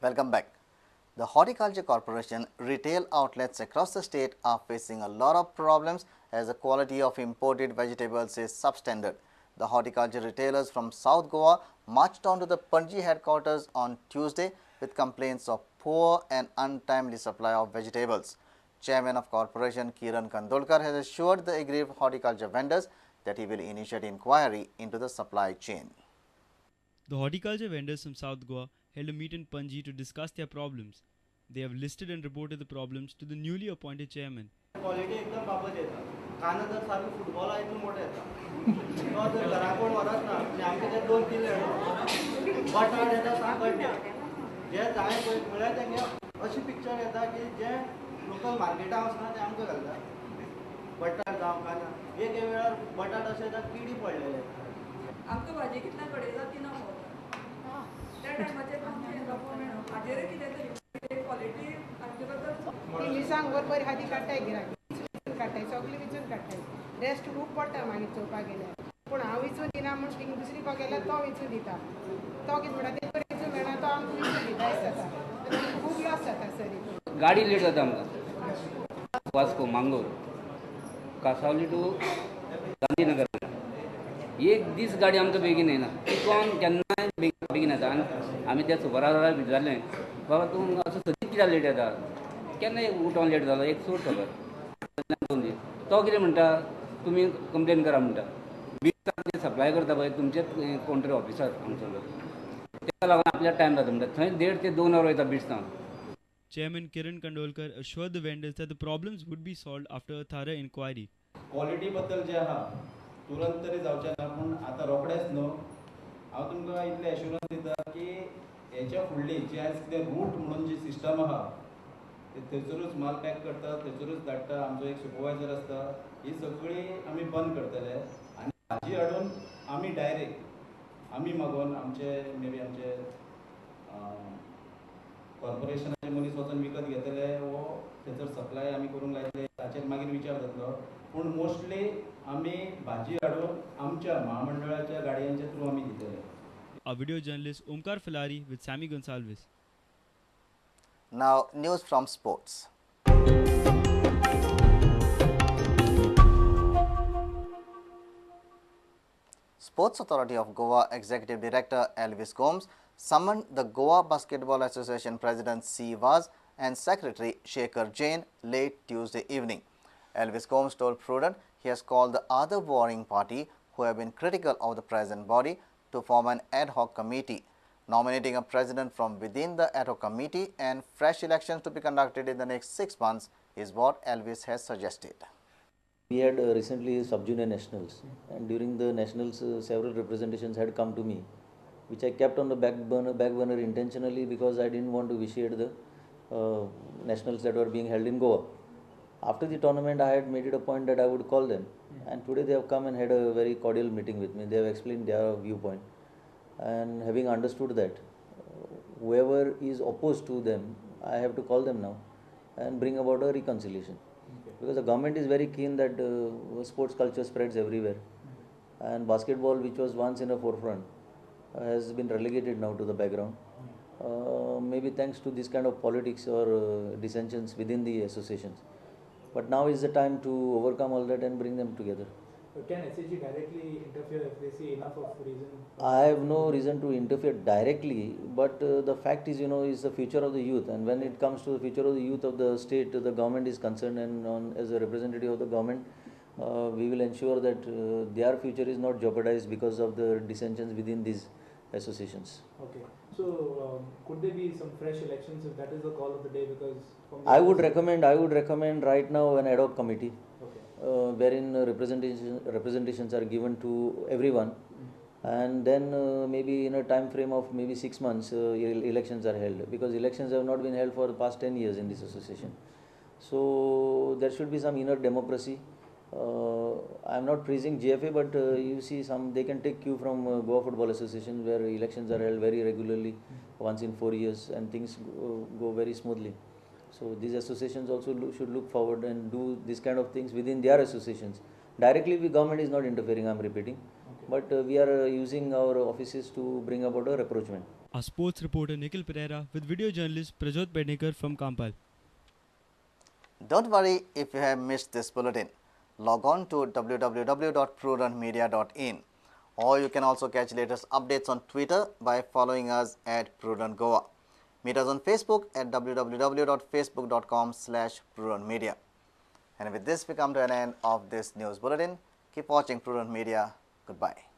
Welcome back. The Horticulture Corporation retail outlets across the state are facing a lot of problems as the quality of imported vegetables is substandard. The horticulture retailers from South Goa marched on to the Panaji headquarters on Tuesday with complaints of poor and untimely supply of vegetables. Chairman of Corporation Kiran Kandolkar has assured the aggrieved horticulture vendors that he will initiate inquiry into the supply chain. The horticulture vendors from South Goa held a meet in Panaji to discuss their problems. They have listed and reported the problems to the newly appointed chairman. Quality एकदम बाबत येता, कांदो तर सारको फुटबॉला इतलो मोठो येता, तो जर घरा कोण व्हरत ना आनी आमकां ते 2-3 येता, बटाट येता सांकड्डे, जे जाय पळय म्हळ्यार तेंगे अशी पिक्चर येता की जे लोकल मार्केटां वचना ते आमकां घालता. बटाट जावं कांदो, एक वेळार बटाट अशें येता किडी पडलेले. आमकां भाजी कितल्या कडेन जाता ती ना पावता त्या टायमाचेर आमचें हाजेरूय कितें तरी क्वॉलिटी हाजे बद्दल मिरसांग वर बरी आहा ती काडटाय गिरायक, काडटाय सगळें विचून काडटाय, रेस्ट खूब पडटा मागीर चोवपाक गेल्यार. पूण हांव विचून दिना म्हूण थिंग दुसरी को गेल्यार तो विचून दिता, तो कितें म्हणटा तें बरें विचून मेळना, तो आमकां विचून दिता अशें जाता, खूब लॉस जाता सर. गाडी लेट जाता आमकां वास्को मांगलोर कासावली टू गांधीनगर एक दीस गाडी आमकां बेगीन येना, तितून केन्नाय बेगीन येता. आनी आमी त्या सुपरायजराक विचारलें, बाबा तूं असो सदींच कित्याक लेट येता, केन्ना एक उठोन लेट जालो एक सोड खबर 2 दीस. तो कितें म्हणटा, तुमी कंप्लेन करा म्हणटा, बीट सप्लाय करता पळय तुमचेच कोण तरी ऑफिसर हांगसरलो, ताका लागून आपल्याक टायम जाता म्हणटा, थंय 1.5 ते 2 वरां वयता बीट सावन. Chairman Kiran Kandolkar assured the vendors that the problems would be solved after a thorough inquiry. Quality बद्दल जे आहा तुरंत तरी जावचें ना, पूण आतां रोखडेंच न्हू, हांव तुमकां इतलें एश्युरन्स दिता की हेच्या फुडली जी आयज कितें रूट म्हणून जी सिस्टम आहा ते थंयसरूच माल पॅक करता, थंयसरूच धाडटा, आमचो एक सुपरवायजर आसता, ही सगळी आमी बंद करतले आनी भाजी हाडून आमी डायरेक्ट आमी मागोवन आमचे मे बी आमचे कॉर्पोरेशनाचे मनीस वचून विकत घेतले वो थंयसर सप्लाय आमी करूंक लायतले, ताचेर मागीर विचार जातलो. पूण मोस्टली आमी भाजी हाडून आमच्या महामंडळाच्या गाडयांच्या थ्रू आमी दितले. Our video journalist Omkar Filari with Sammy Gonsalves. Now, news from sports. Sports Authority of Goa Executive Director Elvis Gomes summoned the Goa Basketball Association President C. Vaz and Secretary Shekhar Jain late Tuesday evening. Elvis Gomes told Prudent he has called the other warring party who have been critical of the present body to form an ad hoc committee. Nominating a president from within the ad hoc committee and fresh elections to be conducted in the next 6 months is what Elvis has suggested. We had recently sub-junior nationals, and during the nationals several representations had come to me, which I kept on the back burner intentionally because I didn't want to vitiate the nationals that were being held in Goa. After the tournament, I had made it a point that I would call them, and today they have come and had a very cordial meeting with me. They have explained their viewpoint, and having understood that, whoever is opposed to them, I have to call them now and bring about a reconciliation. Okay. Because the government is very keen that sports culture spreads everywhere, and basketball, which was once in the forefront, has been relegated now to the background. Maybe thanks to this kind of politics or dissensions within the associations. But now is the time to overcome all that and bring them together. But can SAG directly interfere if they see enough of reason? I have no reason to interfere directly, but the fact is, you know, is the future of the youth, and when it comes to the future of the youth of the state, the government is concerned, and as a representative of the government, we will ensure that their future is not jeopardized because of the dissensions within these associations. Okay. So, could there be some fresh elections if that is the call of the day? Because from the I would recommend right now an ad hoc committee, okay, wherein representations are given to everyone, and then maybe in a time frame of maybe 6 months, elections are held, because elections have not been held for the past 10 years in this association. So there should be some inner democracy. I am not praising GFA, but you see some, they can take cue from Goa Football Association, where elections are held very regularly, once in 4 years, and things go very smoothly. So these associations also should look forward and do this kind of things within their associations. Directly, the government is not interfering, I am repeating, okay, But we are using our offices to bring about a rapprochement. Our sports reporter Nikhil Pereira with video journalist Prajot Pednekar from Campal. Don't worry if you have missed this bulletin. Log on to www.prudentmedia.in, or you can also catch latest updates on Twitter by following us at Prudent Goa. Meet us on Facebook at www.facebook.com/prudentmedia. And with this, we come to an end of this news bulletin. Keep watching Prudent Media. Goodbye.